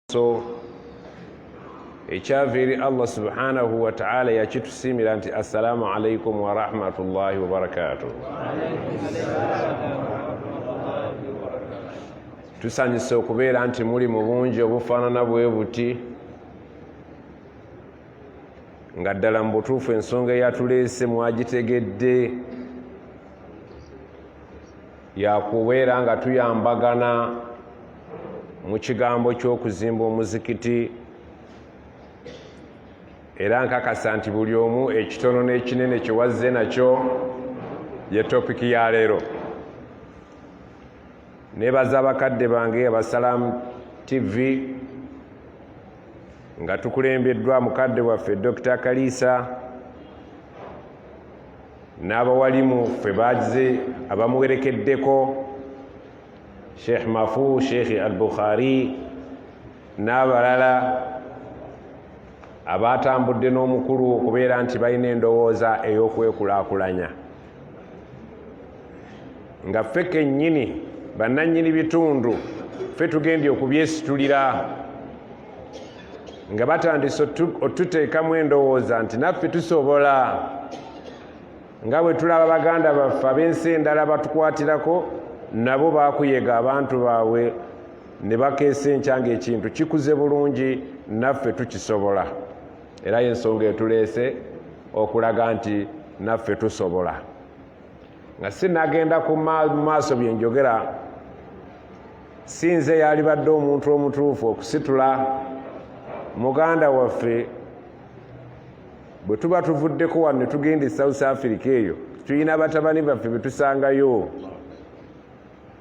So ekyava eri Allah subhanahu wataala yakitusiimira nti assalamu alaikum warahmatullahi wabarakatuh. Tusanyuse okubeera nti muli mu bungi obufaanana bwe buti, nga ddala mu butuufu ensonga eyatuleese mwagitegedde, yakubeera nga tuyambagana mu kigambo ky'okuzimba omuzikiti. Era nkakasa nti buli omu ekitono n'ekinene kye wazze nakyo ye topiki ya leero. Nebaza abakadde bange Abasalamu TV nga tukulembeddwa mukadde waffe Dr. Kaliisa n'abawalimu ffe bagize abamuwerekeddeko, Sheikh Mafu, Sheikh Al-Bukhari n'abalala abatambudde n'omukulu okubeera nti balina endowooza ey'okwekulaakulanya, nga ffe kennyini bannannyini bitundu ffe tugenda okubyesitulira, nga batandise otuteekamu endowooza nti naffe tusobola, nga bwe tulaba baganda baffe ab'ensi endala batukwatirako, nabo bakuyega abantu baabwe ne bakeesa enkya ng'ekintu kikuze bulungi, naffe tukisobola. Era y'ensonga etuleese okulaga nti naffe tusobola. Nga sinagenda ku maaso bye njogera, si nze yalibadde omuntu omutuufu okusitula muganda waffe. Bwe tuba tuvuddeko wano ne tugenda e South Africa, eyo tulina batabani baffe be tusangayo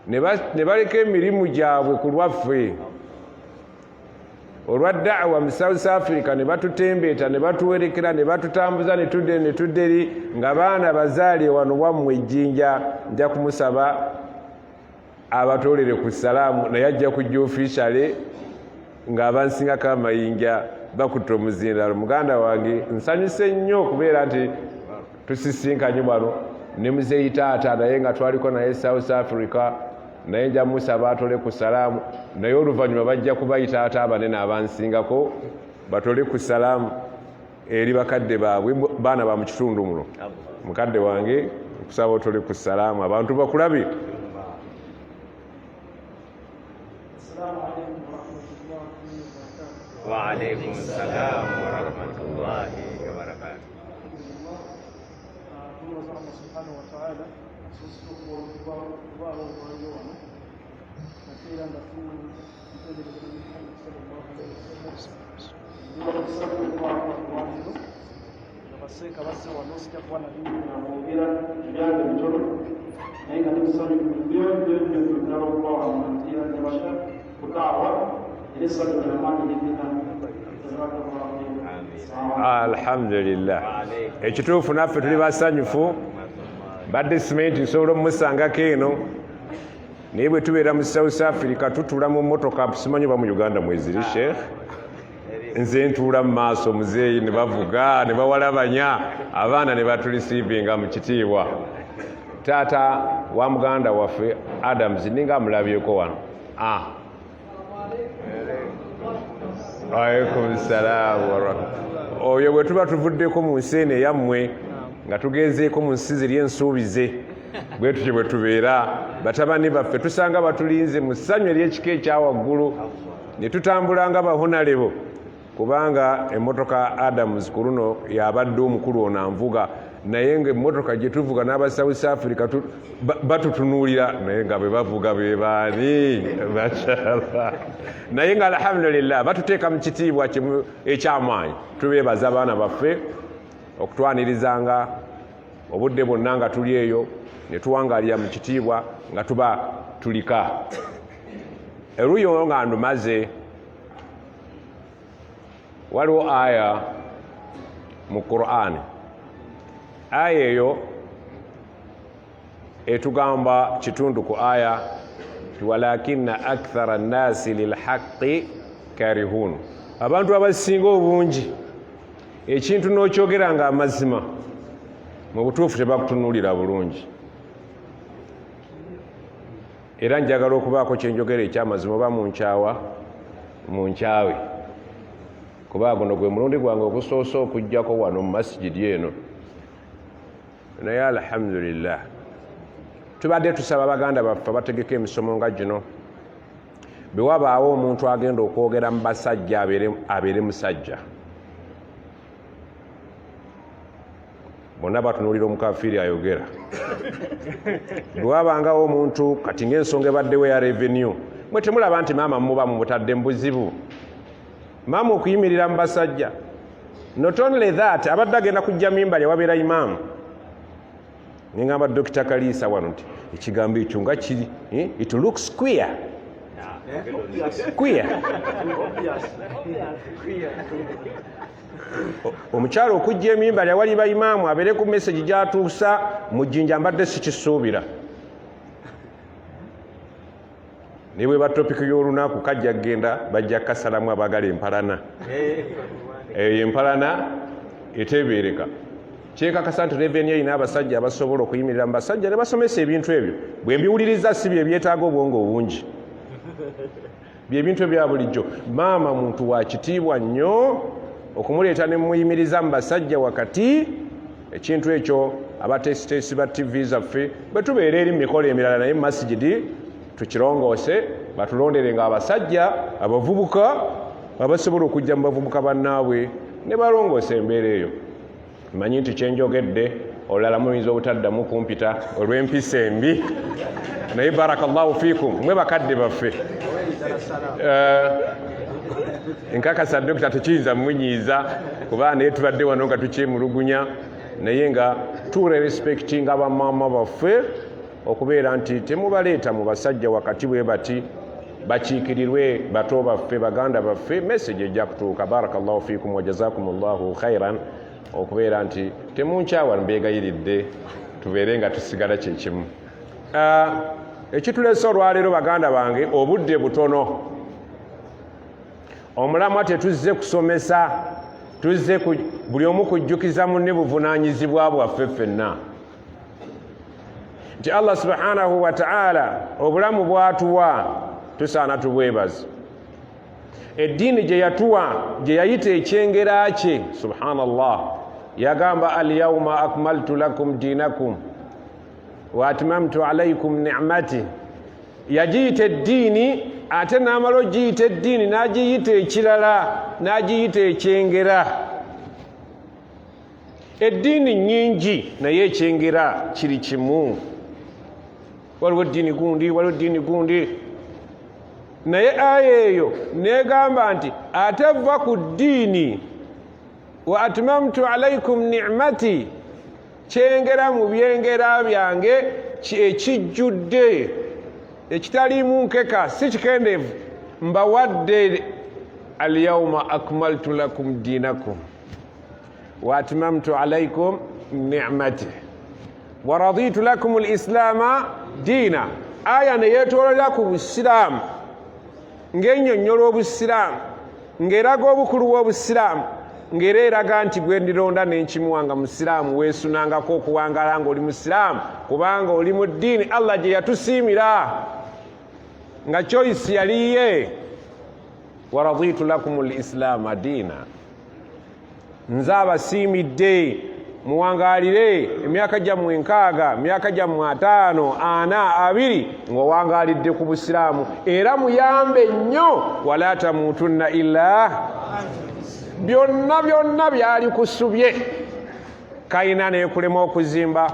ne baleka emirimu gyabwe ku lwaffe olwa da'wa mu South Africa, ne batutembeeta, ne batuwerekera, ne batutambuza, ne tudde ne tudde eri nga baana bazaale wano wammwe ejjinja. Nja kumusaba abatoolere ku salaamu, naye ajja kujja officially ng'abansingako amayinja bakutte omuzindalo. Muganda wange, nsanyuse nnyo okubeera nti tusisinkanye wano ne muzeeyi taata, naye nga twaliko naye South Africa, naye nja musaba atole ku salaamu, naye oluvannyuma bajja kubayita ate abanene abansingako batole ku salaamu eri bakadde baabwe, baana ba mu kitundu muno. Mukadde wange, nkusaba otole ku salaamu abantu bakulabe. Waalaikum salam warahmatullahi wabarakatuh. Tumwebaza Allah subhanahu wataala asoose okubaawo olwaliro wano, ate era nga tutendereza Nabi Muhammad sallallahu alaihi wasallam okubaawo olwaliro nga baseeka bazze wano. Sijja kuba na bingi namwogera, ebyange bitono, naye nga ndimusanyufu nnyo nnyo nnyo ddala okuba wano, ate era nebasha kudaawa era essanyu lyamaanyi lyennina. Alhamdulillah, ekituufu naffe tuli basanyufu. Badde simenti nsobola omumusangako eno, naye bwe tubeera mu South Africa tutula mu motoka, simanyi oba mu Uganda mweziri. Sheikh, nze ntuula mu maaso, muzeeyi ne bavuga ne bawalabanya abaana ne batulisiivinga mu kitiibwa. Taata wa muganda waffe Adams ninga amulabyeko wano. Ah. Alaikum salaam. Oyo bwe tuba tuvuddeko mu nsi eno eyammwe nga tugenzeeko mu nsi ziri ensuubize, bwe tutyo bwe tubeera. Batabani baffe tusanga batulinze mu ssanyu ery'ekika ekya waggulu, ne tutambula nga bahonalebo, kubanga emmotoka Adams ku luno yabadde omukulu ono anvuga, naye nga emmotoka gye tuvuga n'aba South Africa batutunuulira, naye nga bwe bavuga be baani mashallah. Naye nga alhamdulillah batuteeka mu kitiibwa ekyamaanyi. Tubeebaza abaana baffe okutwanirizanga obudde bwonna nga tuli eyo, ne tuwangaalira mu kitiibwa nga tuba tulika eruuyi olwo. Nga ndumaze, waliwo aya mu Qur'ani. Aya eyo etugamba kitundu ku aya ti walakina akthara nnasi lilhaqi karihun. Abantu abasinga obungi ekintu n'okyogera nga amazima mu butuufu tebakutunuulira bulungi. Era njagala okubaako kyenjogera ekyamazima, oba munkyawa Munkyawe kuba guno gwe mulundi gwange ogusoose okujjako wano mu masigidi eno, naye alhamdulillah. Tubadde tusaba baganda baffe abategeka emisomo nga gino, bwe wabaawo omuntu agenda okwogera mu basajja abeere musajja. Bonna batunuulira omukafiiri ayogera. Bwe wabangawo omuntu kati ng'ensonga ebaddewo eya revenue, mwe temulaba nti maama muba mumutadde mu buzibu? Maama okuyimirira mu basajja, not only that, abadde agenda kujja mimbali awabeera imaamu, nengamba Dokita Kaliisa wano nti ekigambo ekyo nga kiri, it looks queer. Queer omukyalo okujja emimbali awali baimaamu abeere ku message gyatuusa mu Jjinja, mbadde sikisuubira. Naye bweba topiki y'olunaku kajja kugenda, bajja kukasalamu abagala empalana. Eyo empalana etebeereka. Kyekakasa nti revenue erina abasajja abasobola okuyimirira mu basajja ne basomesa ebintu ebyo. Bwe mbiwuliriza, si bye byetaaga obwongo obungi, byebintu ebya bulijjo. Maama muntu wa kitiibwa nnyo, okumuleeta ne muyimiriza mu basajja wakati, ekintu ekyo abateesiteesi ba TV zaffe bwe tubeera eri mu mikolo emirala, naye mu masigidi tukirongoose, batulondere nga abasajja abavubuka abasobola okujja mu bavubuka bannaabwe ne balongoosa embeera eyo. Manyi nti kyenjogedde olulala muyinza obutaddamu kumpita olw'empisa embi, naye barakallahu fiikum, mwe bakadde baffe. Nkakasa dokita tekiyinza munyiiza, kuba naye tubadde wano nga tukyemulugunya, naye nga turespectinga bamaama baffe okubeera nti temubaleeta mu basajja wakati bwe bati, bakiikirirwe bato baffe, baganda baffe, message ejja kutuuka. Barakallahu fiikum wa jazakum llahu khairan. Okubeera nti temunkyawa, mbeegayiridde tubeere nga tusigala kyekimu. Ekituleese olwaleero, baganda bange, obudde butono. Omulamwa tetuzze kusomesa, tuzze buli omu kujjukiza munne buvunaanyizibwa bwaffe ffenna, nti Allah subhanahu wa taala obulamu bwatuwa tusaana tubwebaze. Eddiini gye yatuwa, gye yayita ekyengera kye, subhanallah, yagamba: "Alyauma akmaltu lakum dinakum wa atmamtu alaikum nicmati." Yagiyita eddiini, ate n'amala ogiyita eddiini n'agiyita ekirala, n'agiyita ekyengera. Eddiini nnyingi, naye ekyengera kiri kimu. Waliwo eddiini gundi, waliwo eddiini gundi, naye aya eyo negamba nti ate va ku ddiini, wa atmamtu alaikum nicmati, kyengera mu byengera byange ekijjudde, ekitaliimu nkeka, si kikendeevu, mbawadde. Alyauma akmaltu lakum dinakum wa atmamtu alaikum nicmati wa raditu lakum lislaama diina. Aya neyetololera ku busiraamu, ng'ennyonnyola obusiraamu, ng'eraga obukulu bw'obusiraamu, ng'era eraga nti gwe ndironda nenkimuwa nga musiraamu, weesunangako okuwangala ng'oli musiraamu, kubanga oli mu ddiini Allah gye yatusiimira nga choice yaliye. Wa raditu lakum lislaama diina, nze abasiimidde muwangaalire emyaka gyammwe 60, emyaka gyammwe 50, 40, 20, ng'owangaalidde ku busiraamu. Era muyambe nnyo, wala tamuutunna illa. Byonna byonna byali kusubye, kayina nekulema okuzimba,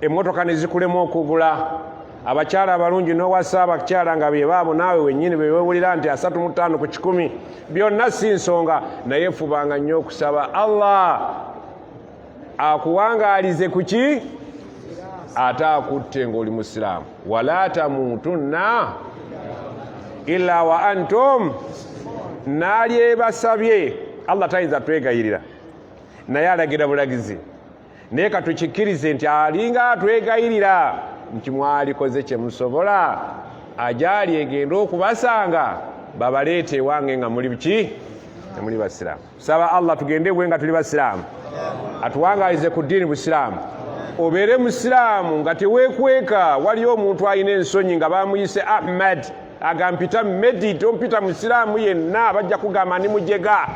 emmotoka ne zikulema okugula, abakyala abalungi n'owasa abakyala nga bebaabo naawe wennyini bewewulira nti 35%, byonna si nsonga. Naye fubanga nnyo okusaba Allah akuwangaalize ku ki, ate akutte ng'oli musiraamu. Wala tamuutunna illa wa antum. Naalyebasabye Allah tayinza twegayirira, naye alagira bulagizi. Naye katukikkirize nti alinga atwegayirira nti mwalikoze kyemusobola, ajaali egenda okubasanga babaleete ewange nga muli ki, temuli basiraamu. Saba Allah tugende bwe nga tuli basiraamu, atuwangalize ku ddiini busiraamu. Obeere musiraamu nga teweekweka. Waliyo omuntu alina ensonyi nga bamuyise Ahmad. Agampita Medi, tompita musiraamu yenna, bajja kugamba ndi mujega.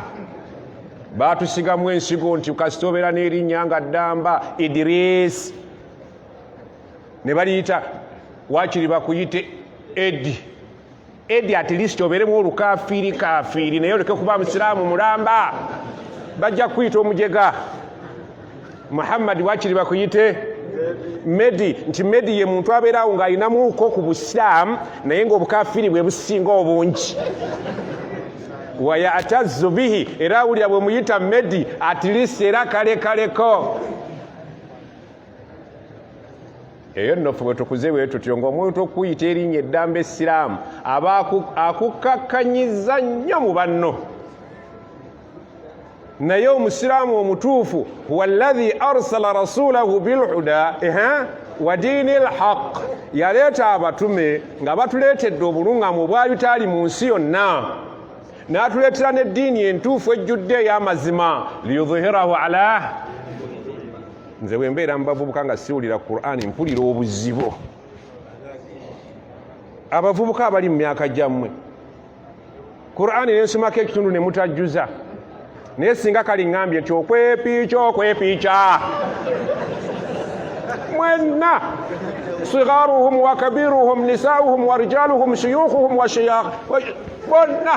Baatusigamu ensigo nti kasita obeera n'erinnya nga ddamba Idris, ne baliyita waakiri bakuyite Edi. Edi at least obeeremu olukafiiri kafiiri, naye oleke kuba musiraamu mulamba, bajja kukuyita omujega. Muhammad wakiri bakuyite Medi, nti Medi ye muntu abeerawo ng'alinamuuko ku busiraamu naye ng'obukafiiri bwe businga obungi. Wayatazzu bihi, era awulira bwe muyita Medi at least era kalekaleko. Eyo nno ffe bwe tukuze bwe tutyo, ng'omuntu okuyita erinnya eddamba essiraamu aba akukkakkanyiza nnyo mu banno. Naye omusiraamu omutuufu, huwa alladhi arsala rasulahu bilhuda wa diini lhaq, yaleeta abatume nga batuleetedde obulungamu obwabitaali mu nsi yonna, n'atuleetera n'eddiini entuufu ejjudde ey'amazima, liyudhhirahu ala. Nze bwe mbeera mu bavubuka nga siwulira Qur'ani mpulira obuzibu. Abavubuka abali mu myaka gyammwe, Qur'ani nensomako ekitundu ne mutajjuza, naye singa kali ŋŋambye nti okwepiica okwepiica mwenna, sigaruhum wa kabiruhum, nisauhum wa rijaluhum, shuyukhuhum wa shiyakh, bonna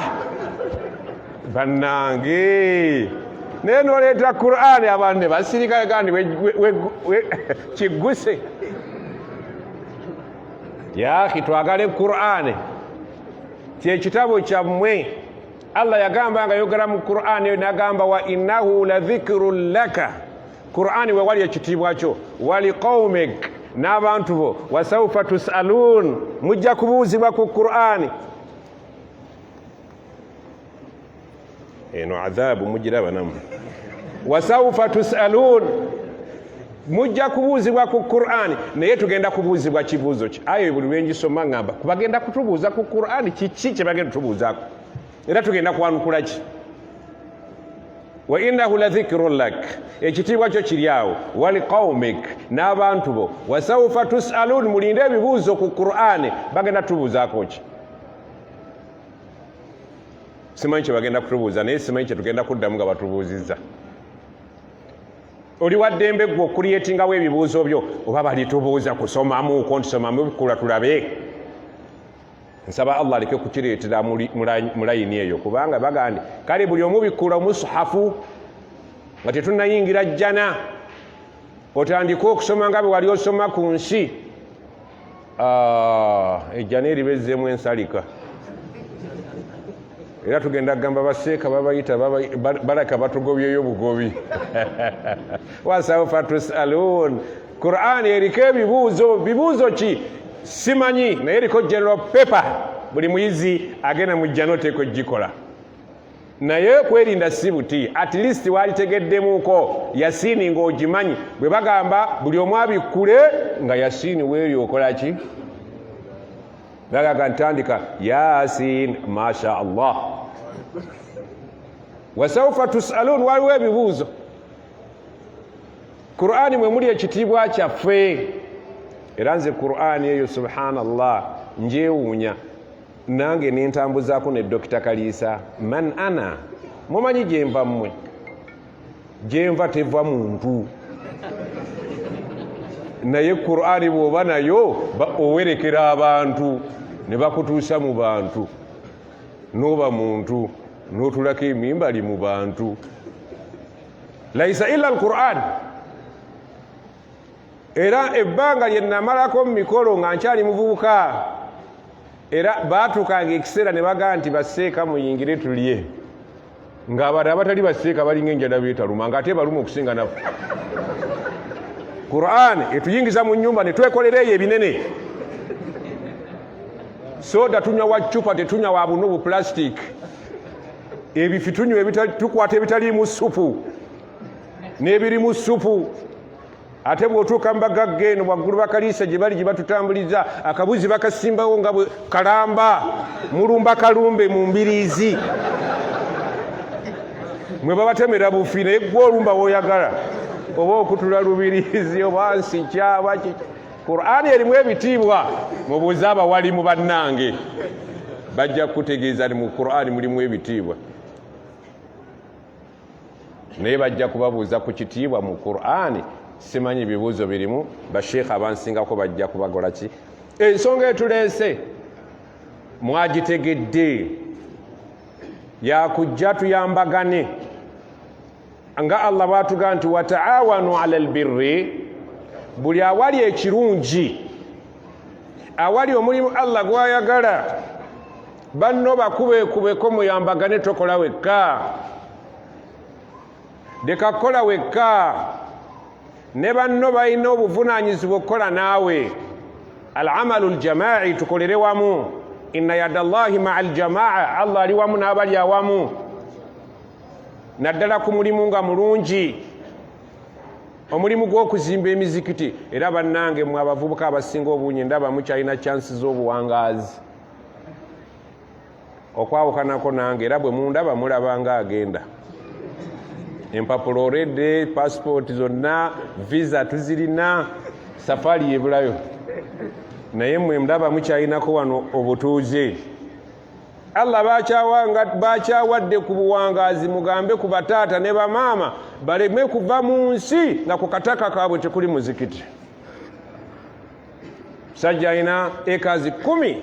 bannange. Naye noleeta Qur'ani abantu ne basirika kandi kigguse. Yaakhi, twagale Qur'ani, kyekitabo kyammwe. Allah yagamba nga yogera mu Qur'ani eyo nagamba wa innahu la dhikrun laka, Qur'ani wewali ekitiibwa kyo, waliqaumik, n'abantu bo, wasaufa tusalun, mujja kubuuzibwa ku Qur'ani. Eno adhabu mugiraba namwe. Wasaufa tusalun, mujja kubuuzibwa ku Qur'ani. Naye tugenda kubuuzibwa kibuuzo ki? Ayo buli lwengisoma ngamba kubagenda kutubuuza ku Qur'ani, kiki kye bagenda tubuuzaako, era tugenda kwanukula ki? Wa innahu la dhikrun lak, ekitiibwa kyo kiri awo, waliqaumik, n'abantu bo, wasaufa tusalun, mulinde ebibuuzo ku Qur'ani. Bagenda tubuuzaako ki? Simanyi kye bagenda kutubuuza, naye simanyi kye tugenda kuddamu nga batubuuzizza. Oli wa ddembe ggwe okuliyetingawo ebibuuzo byo, oba balitubuuza kusomamuuko nti somamu bikula tulabe. Nsaba Allah aleke kukireetera mu layini eyo, kubanga bagandi kale buli omu bikkula omusuhafu nga tetunnayingira jjana, otandike okusoma nga bwe wali osoma ku nsi. Ejjana eriba ezzeemu ensalika, era tugenda kugamba baseeka babayita balaka batugobyeyo bugobi. Wasaufa tusalun, Qur'ani eriko ebibuuzo. Bibuuzo ki? Simanyi, naye eriko general paper, buli muyizi agenda mu jjana oteeka ogikola. Naye kwerinda si buti, at least walitegeddemuko Yasiini ng'ogimanyi. Bwe bagamba buli omu abikkule nga Yasiini weeri, okola ki? Bagaga ntandika Yasin, masha Allah. Wasaufa tusalun, waliwo ebibuuzo. Qur'ani mwe muli ekitiibwa kyaffe. Era nze Qur'ani eyo subhanallah njewuunya, nange nentambuzaako ne Dokita Kaliisa. Man ana, mumanyi gyenva mmwe, gyenva teva muntu, naye Qur'ani bw'oba nayo owerekera abantu ne bakutuusa mu bantu, n'oba muntu n'otulako emimbali mu bantu. Laisa illa al-Qur'an. Era ebbanga lye namalako mu mikolo nga nkyali muvubuka, era baatuukanga ekiseera ne bagamba nti baseeka muyingire tulye, ng'abantu abatali baseeka balinga enjala beetaluma, ng'ate baluma okusinga naffe. Qur'an etuyingiza mu nnyumba ne twekolera eyo ebinene. Soda tunywa wa ccupa, tetunywa wa buno bu plastic. Ebifi tunywa, tukwata ebitaliimu ssupu n'ebirimu ssupu. Ate bw'otuuka mu bagagga eno waggulu bakaliisa gye bali gye batutambuliza, akabuzi bakasimbawo nga bwe kalamba, mulumba kalumbe mu mbiriizi mwe babatemera bufi, naye gwe olumba w'oyagala, oba okutula lubiriizi oba nsikya oba kiki. Qur'ani erimu ebitiibwa, mubuuze abawalimu bannange. Bajja kukutegeeza nti mu Qur'ani mulimu ebitiibwa, naye bajja kubabuuza ku kitiibwa mu Qur'ani. Simanyi bibuuzo birimu, basheekha abansingako bajja kubagola ki. Ensonga etuleese mwagitegedde, yakujja tuyambagane nga Allah bwatugaa nti wataawanu ala albirri, buli awali ekirungi, awali omulimu Allah gwayagala, banno bakubekubeko muyambagane. Tokola wekka, leka kukola wekka, ne banno balina obuvunaanyizibwa okukola naawe. Alamalu ljamai, tukolere wamu. Inna yada llahi maa aljamaa, Allah ali wamu n'abali awamu, naddala ku mulimu nga mulungi, omulimu gw'okuzimba emizikiti. Era bannange mwe abavubuka abasinga obungi ndaba mukyalina chansi z'obuwangaazi okwawukanako nange, era bwe mundaba mulaba nga agenda empapula already, passport zonna, visa tuzirina, safari yebulayo, naye mwe ndaba mukyalinako wano obutuuze. Allah bakyawadde ku buwangaazi. Mugambe ku bataata ne bamaama baleme kuva mu nsi nga ku kataka kaabwe tekuli muzikiti. Musajja alina ekazi 10,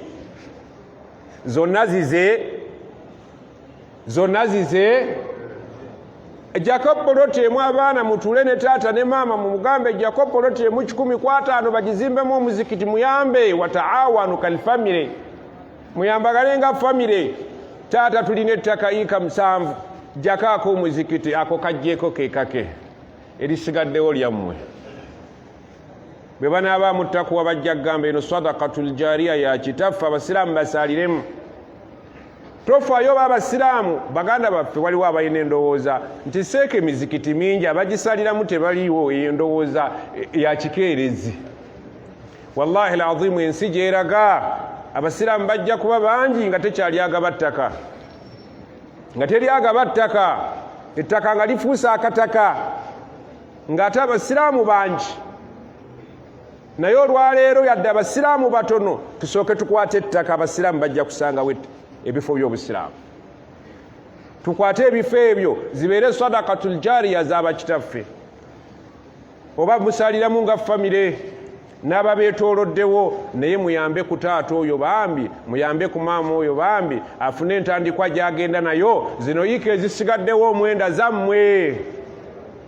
zonna zize, zonna zize. Ejjako poloti emu, abaana mutuule ne taata ne maama mumugambe, ejjako poloti emu 150 bagizimbemu omuzikiti, muyambe. Wataawanu kalfamire, muyambagale nga famire. Taata, tulina ettaka yiika 7, jjakaako omuzikiti, ako kajjeeko kekake, erisigaddewo lyammwe. Bwe banaaba mutakuwa bajja kugamba eno sadakatul jariya ya kitaffe, abasiraamu basaaliremu. Tofaayo oba abasiraamu baganda baffe, waliwo abalina endowooza nti seeka emizikiti mingi abagisaliramu tebaliiwo. Eyo endowooza ya kikeerezi. Wallahi lazimu, ensi gyeraga abasiraamu bajja kuba bangi nga tekyali agaba ttaka, nga teri agaba ttaka, ettaka nga lifuuse akataka, ng'ate abasiraamu bangi. Naye olwaleero yadde abasiraamu batono, tusooke tukwate ettaka, abasiraamu bajja kusangawo ebifo by'obusiraamu. Tukwate ebifo ebyo zibeere sadakatul jariya z'abakitaffe, oba musaliramu nga famire n'ababeetooloddewo. Naye muyambe ku taata oyo bambi, muyambe ku maama oyo bambi, afune entandikwa gy'agenda nayo. Zino yiika ezisigaddewo 9 zammwe.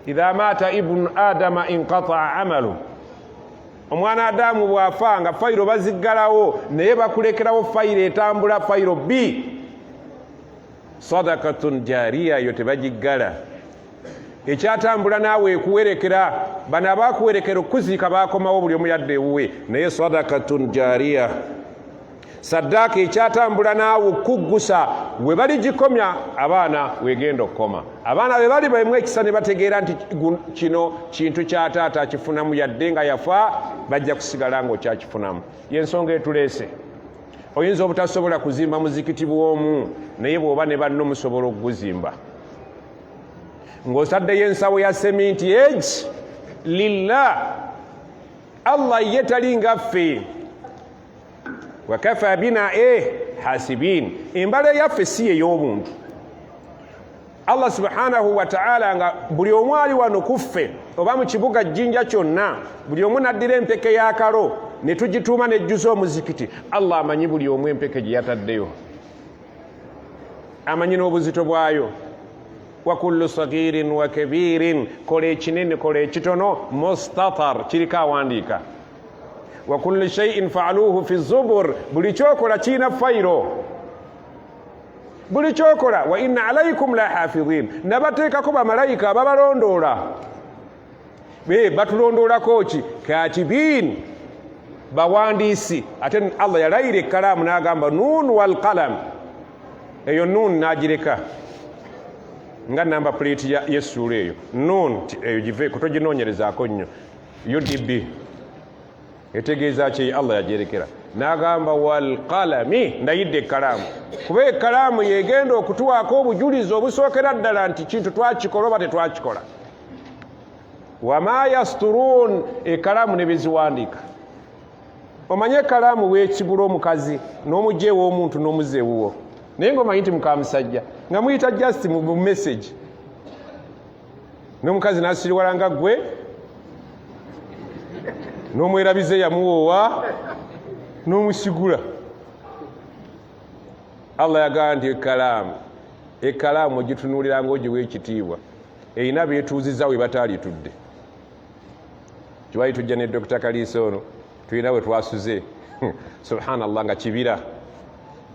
Idha maata ibnu adama inqataa amalu, omwana Adamu bw'afa nga fayiro baziggalawo, naye bakulekerawo fayiro etambula, fayiro b sadakatun jariya, eyo tebagiggala, ekyatambula naawe ekuwerekera. Bano abakuwerekera okuziika bakomawo, buli omu yadda ewuwe, naye sadakatun jariya, saddaaka ekyatambula naawe okuggusa, we baligikomya abaana wegenda okukoma. Abaana be bali baimu ekisa ne bategeera nti kino kintu kya taata akifunamu, yadde nga yafa bajja kusigala nga okyakifunamu. Yensonga etuleese. Oyinza obutasobola kuzimba muzikiti bw'omu, naye bw'oba ne banno musobola okuguzimba ng'osaddeyo ensawo ya seminti egi lillah. Allah ye tali nga ffe, wakafa bina e hasibin, embala eyaffe si ey'obuntu. Allah subhanahu wataala, nga buli omu ali wano ku ffe oba mu kibuga Jjinja kyonna, buli omu n'addira empeke y'akalo ne tugituuma nejjuza omuzikiti, Allah amanyi buli omu empeke gye yataddeyo, amanyi n'obuzito bwayo. Wa kullu sagirin wa kabirin, kola ekinene, kola ekitono, mustatar, kiriko awandiika. Wa kullu shay'in faaluhu fi zubur, buli kyokola kirina fayiro, buli kyokola. Wa inna alaikum la hafidhin, nabateekako bamalayika ababalondoola. Batulondoolako ki? Katibin, bawandiisi. Ate Allah yalayira ekkalaamu n'agamba nun walqalam, eyo nun n'agireka nga namba plate y'essuula eyo nun, eyo giveeko, toginoonyerezaako nnyo. UDB etegeeza ki? Allah yagyerekera n'agamba walqalami, ndayidde ekkalaamu, kuba ekkalaamu yegenda okutuwaako obujulizi obusookera ddala nti kintu twakikola oba tetwakikola. Wama yasturuun, ekkalaamu ne biziwandiika. Omanye ekalaamu bwekigula omukazi n'omujja ew'omuntu n'omuza ewuwo, naye ngaomanyi nti mukamusajja nga muyita just mu message, n'omukazi n'asiriwala nga ggwe n'omwerabize yamuwoowa n'omusigula. Allah yagamba nti ekalaamu, ekalaamu ogitunuulira ng'ogiwa ekitiibwa, erina beetuuziza we bataalitudde. Kiwali tujja ne Dokita Kaliisa ono, tulina we twasuze, subhanallah, nga kibira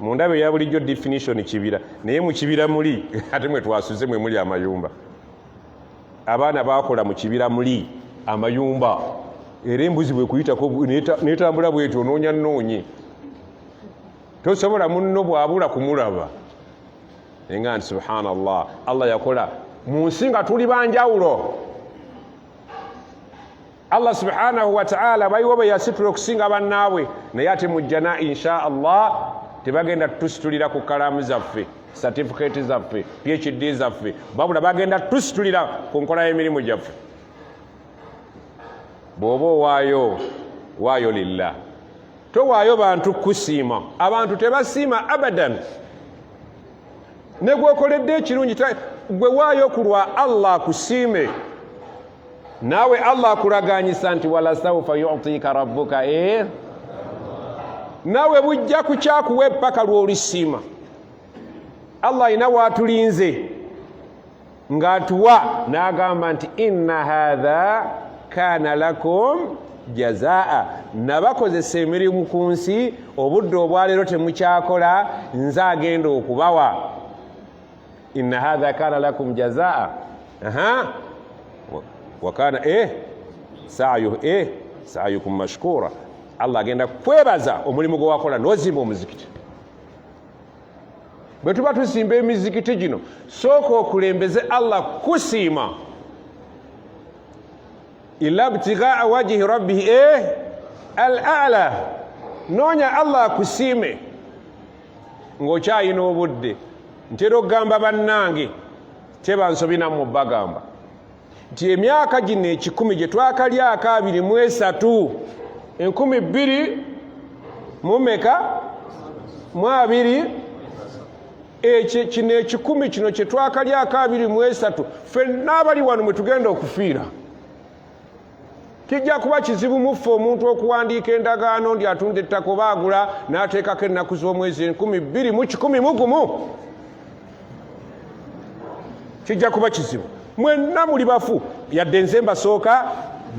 mu ndaba eya bulijjo, definition kibira, naye mu kibira muli ate mwe twasuze mwe muli amayumba. Abaana bakola mu kibira muli amayumba, era embuzi bwekuyitako netambula bwetyo, onoonya noonye tosobola munno bwabula kumulaba. Naye nga nti subhanallah, Allah yakola mu nsi nga tuli banjawulo. Allah subhanahu wataala baliwo be yasitula okusinga bannaabwe, naye ate mu jjana insha Allah tebagenda tusitulira ku kalaamu zaffe, satifikeeti zaffe, PhD zaffe, babula bagenda tusitulira ku nkola y'emirimu gyaffe. Bw'oba owaayo, waayo lillah, towaayo bantu kusiima. Abantu tebasiima abadan. Ne gwokoledde ekirungi, gwe waayo ku lwa Allah akusiime. Naawe Allah akulaganyisa nti walasaufa yutika rabbuka e naawe bujja kukyakuwa epaka lw'olisiima. Allah alina waatulinze ng'atuwa n'agamba nti inna hatha kana lakum jazaa, nabakozesa emirimu ku nsi, obudde obwaleero temukyakola, nze agenda okubawa. Inna hatha kana lakum jazaa wakana sa'yu sa'yukum mashkura. Allah agenda kwebaza omulimu gwe wakola n'ozimba omuzikiti. Bwe tuba tusimba emizikiti gino, sooka okulembeze Allah kusiima, ila btigaa wajihi rabbihi al a'la. Noonya Allah akusiime ng'okyayina obudde. Ntera okugamba bannange, teba nsobi nammwe bagamba nti emyaka gino 100 gye twakalyako 23, enkumi bbiri mu meka mu abiri, ekyo kino 100 kino kye twakalyako 23, ffenna abali wano mwe tugenda okufiira, kijja kuba kizibu muffe omuntu okuwandiika endagaano ndi atunda ettaka oba agula n'ateekako ennaku z'omwezi 2101. Kijja kuba kizibu, mwenna muli bafu. Yadde nze mbasooka,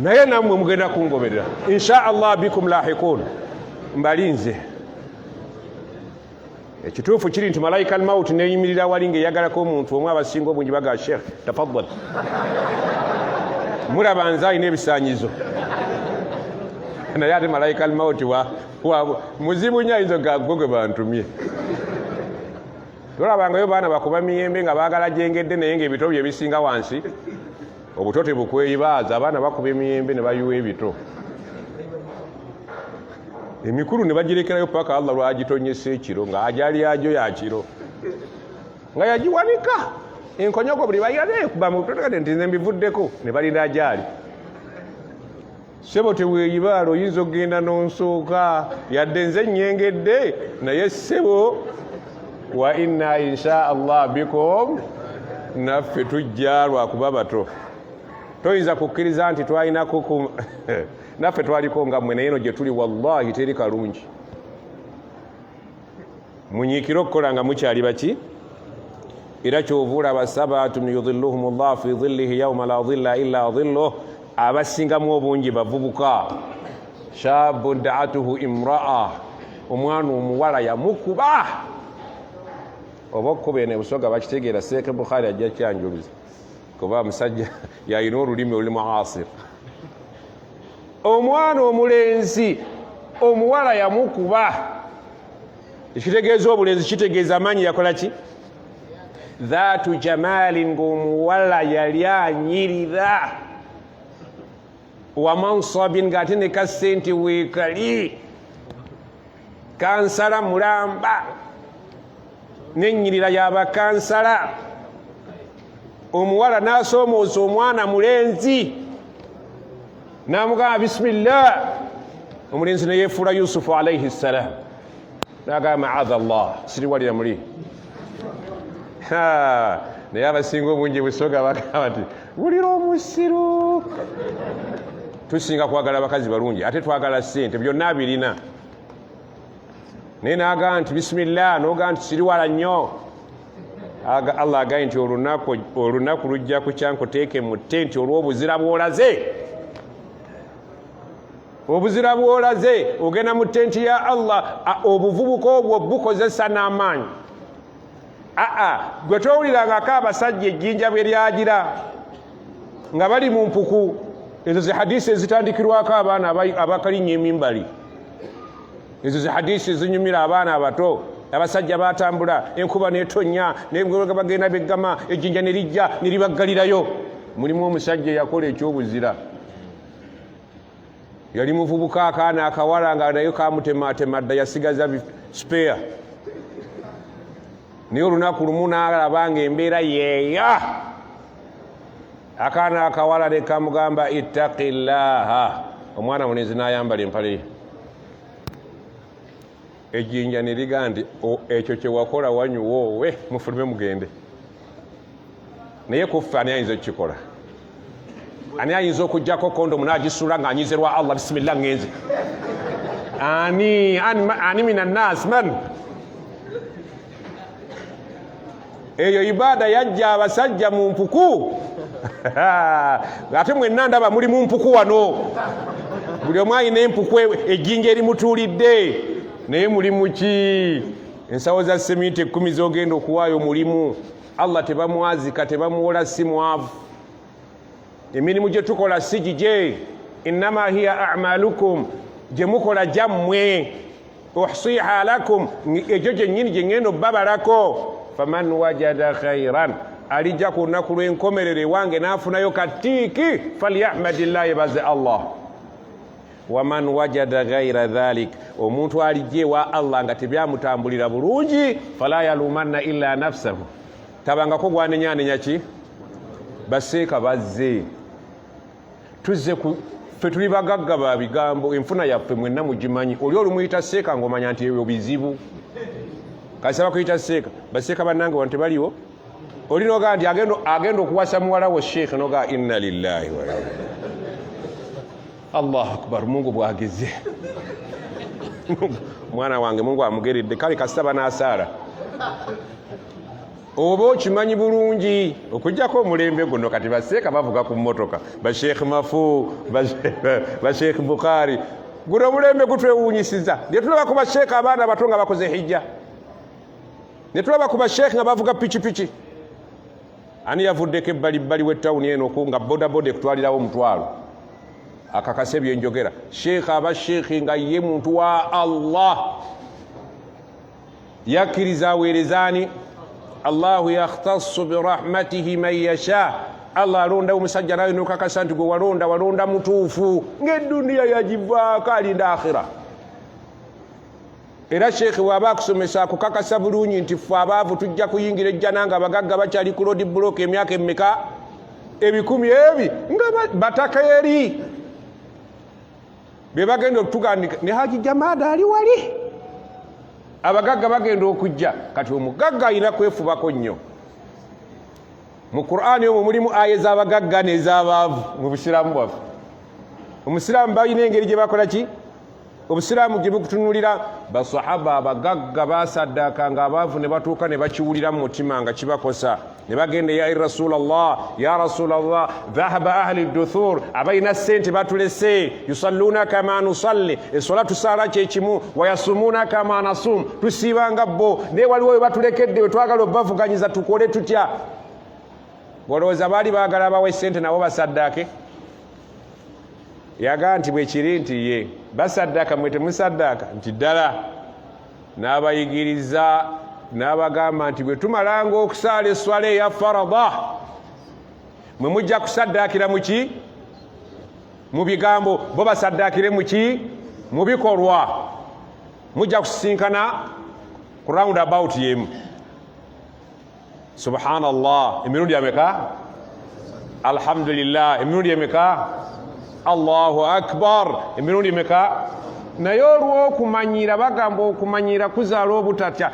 naye nammwe mugenda kungoberera insha Allah, bikum lahikun, mbalinze. Ekituufu kiri nti malayika almauti neyimirira wali ngaeyagalako omuntu omu, abasinga obungi baga sheikh tafaddal, mulaba nze alina ebisanyizo, naye ate malayika almauti muzibu nnyo, ayinza gwe gwe bantumye. Tolabangayo baana bakuba miyembe nga baagala gyengedde, naye ngaebito bye bisinga wansi, obuto tebukweyibaaza. Abaana bakuba emiyembe ne bayiwa ebito emikulu ne bagirekerayo paka Allah lwagitonyesa ekiro, nga ajali ajo yakiro nga yagiwanika enkonyogo, buli bayirakuba nti nze mbivuddeko, ne balinda ajaali. Ssebo teweeyibaala, oyinza okugenda n'onsooka, yadde nze nnyengedde, naye ssebo wa inna insha Allah bikum, naffe tujja lwakuba bato. Toyinza kukkiriza nti twalinako naffe twaliko nga mmwe, naye eno gye tuli wallahi teri kalungi. Munyiikire okukola nga mukyali baki. Era kyova olaba sabatun yudhilluhum llah fi dhillihi yauma la dhilla illa dhilluh, abasingamu obungi bavubuka. Shabun daatuhu imraa, omwana omuwala yamukuba oba okukuba eno ebusoga bakitegeera. Seeke Bukhari ajja kyanjuluza kuba musajja yalina olulimi olulimu asir. Omwana omulenzi omuwala yamukuba, ekitegeeza obulenzi kitegeeza amaanyi, yakola ki? Dhatu jamali, ngaomuwala yali anyirira, wamansabin, ngaate ne kasente weekali, kansala mulamba nenyirira yabakansala. Omuwala n'asoomooza omwana mulenzi n'amugamba bisimillah. Omulenzi neyefuula Yusufu alaihi ssalam, nagamba maadha Allah, siriwalira muli. Naye abasinga obungi Busoga bagamba nti wulira omusiru. Tusinga kwagala bakazi balungi, ate twagala ssente, byonna abirina. Naye nagamba nti bisimillah, nogamba nti siriwala nnyo. Allah agambye nti olunaku lujja kukya nkuteeke mu tenti olw'obuzira bw'olaze. Obuzira bw'olaze ogenda mu tenti ya Allah. Obuvubuka obwo bukozesa n'amaanyi. Aa, gwe towulirangako abasajja ejjinja bwe lyagira nga bali mu mpuku? Ezo zi hadisi ezitandikirwako abaana abakalinnya emimbali. Ezo zi hadisi ezinyumira abaana abato. Abasajja batambula, enkuba netonya, bagenda beggama, ejjinja ne lijja ne libaggalirayo. Mulimu omusajja eyakola ekyobuzira, yali muvubuka, akaana akawala nga naye kamutematema dda, yasigaza spare. Naye olunaku lumu n'alaba nga embeera yeeya, akaana akawala ne kamugamba ittaqillaha. Omwana mulenzi n'ayambala empale ye, ejjinja ne liga nti ekyo kyewakola wanyuwoowe, mufulume mugende. Naye kuffe ani ayinza okukikola? Ani ayinza okugjako kondomu n'agisuula ng'anyize lwa Allah, bisimillah ngenze? Ani ani minannas man? Eyo ibaada yajja abasajja mu mpuku. Ate mwenna ndaba muli mu mpuku wano, buli omu alina empuku, ejjinja erimutuulidde. Naye muli muki? Ensawo za seminti 10 zogenda okuwaayo mulimu. Allah tebamwazika, tebamuwola, si mwavu. Emirimu gye tukola si gigye, innama hiya amalukum, gye mukola gyammwe, uhsiha lakum, egyo gyennyini gye ŋŋenda obbabalako. Faman wajada khairan, alijja ku lunaku lw'enkomerero ewange n'afunayo katiiki, falyahmadillah, yebaze Allah. Waman wajada ghaira dhalik, omuntu alijja ewa Allah nga tebyamutambulira bulungi, fala yalumanna illa nafsahu, tabangako gwanenyanenya ki. Baseeka bazze, tuzze ffe tuli bagagga ba bigambo, enfuna yaffe mwenna mugimanyi. Oli olumuyita seeka ng'omanya nti ebyo bizibu, kasaba bakuyita seeka. Baseeka bannange wano tebaliwo. Oli nogaa nti agenda okuwasa muwala wo sheekh, nogaa inna lillahi wa Allahu akbar, Mungu bwageze mwana wange, Mungu amugeredde. Kale kasita banaasaala oba okimanyi bulungi. Okujjako omulembe guno kati baseeka bavuga ku mmotoka, basheekh Mafu, basheekh Bukhari. Guno omulembe gutwewuunyisiza. Ne tulaba ku basheekh abaana bato nga bakoze hijja, ne tulaba ku basheekh nga bavuga pikipiki. Ani yavuddeko ebbalibbali w'ettawuni eno nga bodaboda ekutwalirawo omutwalo? Akakase byenjogera. Sheekh aba sheekhi nga ye muntu wa Allah, yakkiriza aweerezaani. Allahu yakhtassu birahmatihi man yasha. Allah alonda omusajja, nawe nokakasa nti gwe walonda, walonda mutuufu, ng'edduniya yagivaako, alinda akhira. Era sheekhe bw'aba akusomesa akukakasa bulungi nti ffe abaavu tujja kuyingira ejjana nga abagagga bakyali ku road block emyaka emeka, ebikumi ebi, nga bataka eri be bagenda okutugandika ne Haji Jamada ali wali. Abagagga bagenda okujja. Kati omugagga alina kwefubako nnyo. Mu Qur'ani omwo mulimu aya z'abagagga n'ez'abaavu. Mu busiraamu bwaffe, omusiraamu balina engeri gye bakola ki, obusiraamu gye bukutunulira. Basahaba abagagga basaddaaka nga abaavu ne batuuka ne bakiwulira mu mutima nga kibakosa, ne bagenda ya Rasulallah, ya Rasulallah, dhahaba ahli duthur, abalina ssente batulese, yusalluuna kama nusalli, esola tusaala kyekimu, wayasumuuna kama nasum, tusiiba nga bo, naye waliwo we batulekedde we twagala obavuganyiza, tukole tutya? Olowooza baali baagala bawe ssente nabo basaddaake? Yagaa nti bwekiri nti ye basaddaaka, mwe temusaddaaka? Nti ddala. N'abayigiriza n'abagamba nti bwe tumalanga okusaala esswala eya farada, mwe mujja kusaddaakira muki? Mu bigambo. Bo basaddaakire muki? Mu bikolwa. Mujja kusisinkana ku round about yemu. Subhanallah emirundi ameka? Alhamdulillah emirundi emeka? Allahu akbar emirundi emeka? Naye olw'okumanyiira, bagamba okumanyiira kuzaala obutatya.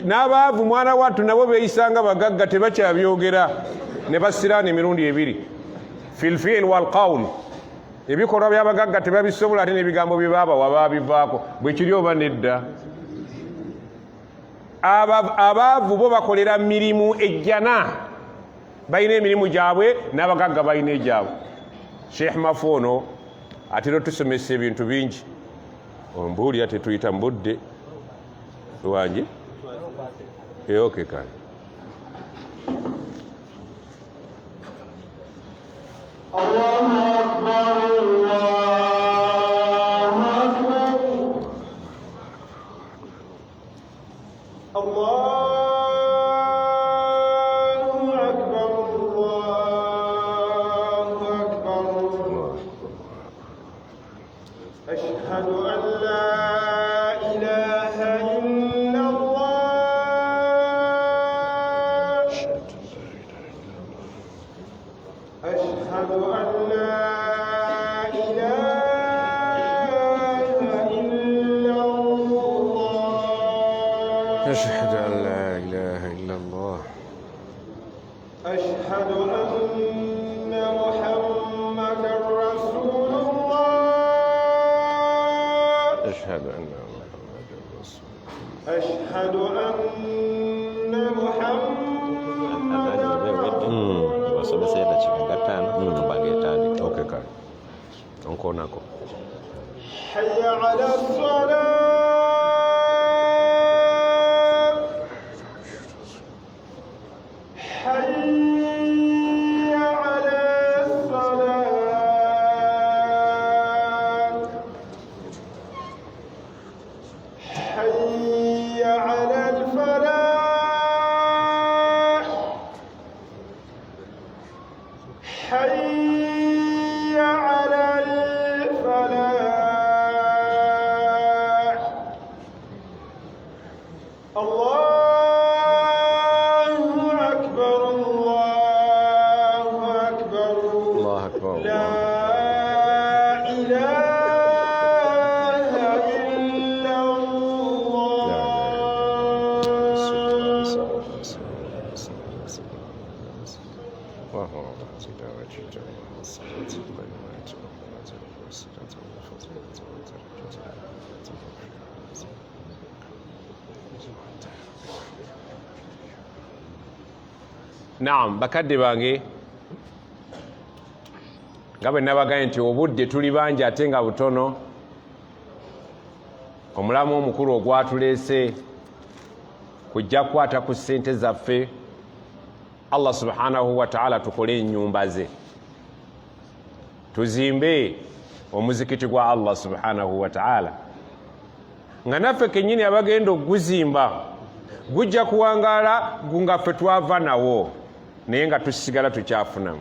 N'abaavu mwana wattu nabo beeyisanga bagagga, tebakyabyogera ne basiraana emirundi ebiri, filfiil walqaul. Ebikolwa by'abagagga tebabisobola, ate n'ebigambo bye baabawa baabivaako. Bwe kiri oba nedda? Abaavu bo bakolera mirimu ejjana, balina emirimu gyabwe, n'abagagga balina egyabwe. Sheikh Mafu ono atera otusomesa ebintu bingi. Ombuulira tetuyita mu budde wange. Okay, kale. Allahu Akbar, Allahu Akbar. Allahu Akbar, Allahu Akbar. Ashhadu an la ilaha illa Allah. Ashhadu an la ilaha illa Allah. Ashhadu an la ilaha illa Allah. Ashhadu anna Muhammadan Rasulullah. Ashhadu anna Muhammadan Rasulullah. Ashhadu anna Muhammadan Basomesa eddakiika nga 5 nga etandika. Okay, kale. Onkoonako. Hayya ala salah. Hayya ala salah. Hayya ala al-falah. Hayya ala al-falah. Allahu akbar, Allahu akbar. Allahu akbar. La ilaha illa Allah. Naam, bakadde bange, nga bwe nabagambye nti obudde tuli bangi ate nga butono, omulamu omukulu ogwatuleese kujja kukwata ku ssente zaffe. Allah subhanahu wa ta'ala tukole ennyumba ze, tuzimbe omuzikiti gwa Allah subhanahu wa ta'ala, nga naffe kennyini abagenda okuguzimba gujja kuwangaala nga ffe twava nawo, naye nga tusigala tukyafunamu.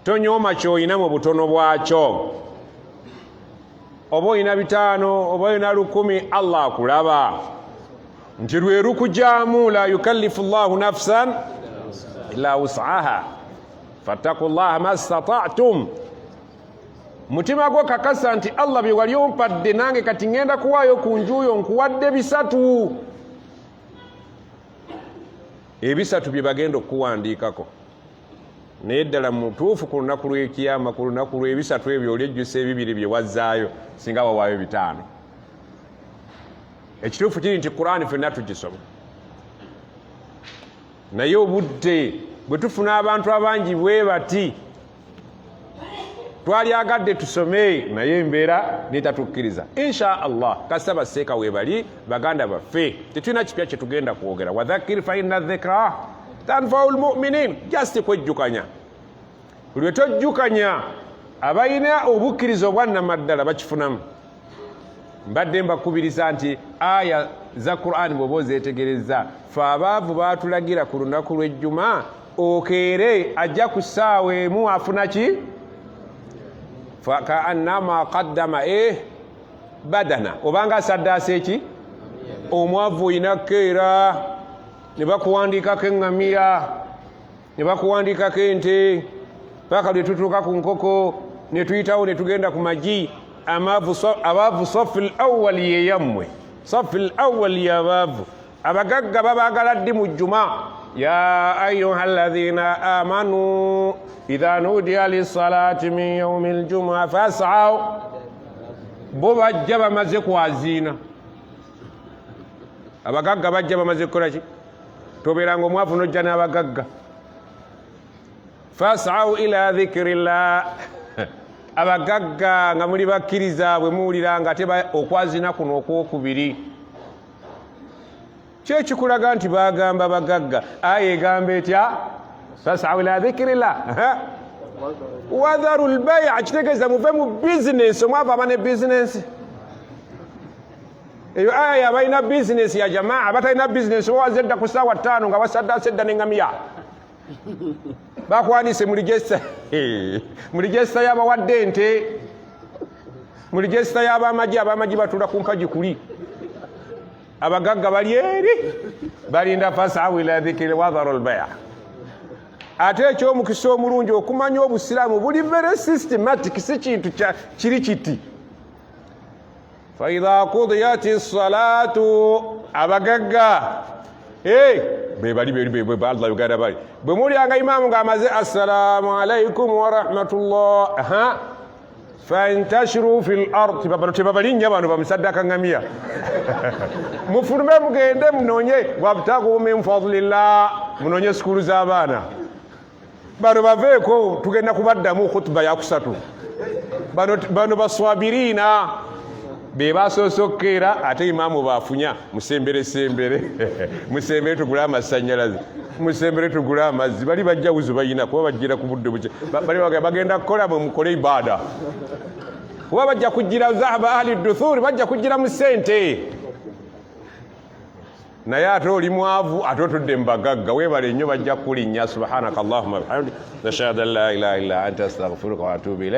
Tonyooma ky'olina mu butono bwakyo, oba olina 5 oba olina 10, Allah akulaba nti lwe lukujaamu. La yukallifu llahu nafsan illa wus'aha fattakullaha mastata'tum. Mutima gwo kakasa nti Allah bye wali ompadde nange kati ngenda kuwaayo ku njuyo, nkuwadde 3. Ebisatu bye bagenda okukuwandiikako, naye ddala mutuufu ku lunaku lw'ekiyama, ku lunaku lw'ebisatu ebyo olyejjusa ebibiri bye wazzaayo singa wawaayo 5. Ekituufu kiri nti Qur'ani ffenna tugisoma, naye obudde bwe tufuna abantu abangi bwe bati, twalyagadde tusome, naye embeera netatukkiriza. Insha Allah kasita baseeka weebali baganda baffe, tetulina kipya kye tugenda kwogera. Wadhakir fa inna dhikra tanfau lmuminin, just kwejjukanya. Buli lwe tojjukanya, abalina obukkiriza obwannamaddala bakifunamu. Mbadde mbakubiriza nti aya za Qur'an bw'oba ozeetegereza, fe abaavu baatulagira ku lunaku lw'ejjuma okeere ajja ku ssaawa 1 afuna ki? Fakaannama qaddama badana, obanga asaddaasa eki? Omwavu olina kukeera ne bakuwandiikako eŋŋamiya, ne bakuwandiikako ente, paka lwe tutuuka ku nkoko ne tuyitawo ne tugenda ku magi. Abaavu safu l awal yeyammwe, safu l awal yabaavu. Abagagga babaagala ddi mu jjuma? Ya ayuha alladhina amanu idha nudiya lissalati min yaumi ljumua fasaw. Bo bajja bamaze kwaziina. Abagagga bajja bamaze kukolaki? Tobeeranga omwavu nojja n'abagagga. Fasaw ila dhikirillah. Abagagga nga muli bakkiriza, bwe muwulira nga ate okwazina kuno okwokubiri, kyekikulaga nti bagamba bagagga. Aya egamba etya? Fasaw ila dhikirillah wadharu lbaya. Kitegeeza muve mu bizinesi. Omwavu aba ne bizinesi. Eyo aya yabalina bizinesi ya jamaa. Abatalina bizinesi bawaze edda ku saawa 5 nga basaddaase edda neŋŋamiya bakwanise muligesa muligesa yabawadde ente, muligesa y'abamagye. Abamagye batula ku mpagi kuli, abagagga bali eri balinda. Fasawu ila dhikiri wadharu lbaya. Ate ekyomukisa omulungi okumanya obusiraamu buli very systematic, si kintu kiri kiti. Faidha qudiyat salatu, abagagga bebali Allah Uganda bali bwe mulyanga imaamu ng'amaze assalamu alaikum warahmatullah, fantashiru fi l ard. Bano tebabalinnya, bano bamusaddaka ŋŋamiya. Mufulume mugende munonye wabtagu min fadlillah, munonye sukulu z'abaana. Bano baveeko, tugenda kubaddamu khutuba yakusatu. Bano baswabiriina be basoose okukeera, ate imaamu bafunya. Musembere sembere, musembere tugule amasanyalaze, musembere tugule amazzi. Bali bajja wuzu bayina kuba bajjira ku budde buke. Bali bagenda kukola, bwe mukole ibaada, kuba bajja kugira zahaba ahli duthuri, bajja kugira mu ssente. Naye ate oli mwavu, ate otudde mu bagagga, weebale nnyo, bajja kukulinnya. Subhanaka allahuma bihamdik, nashhadu an la ilaha illa anta, astaghfiruka wa atubu ilaik.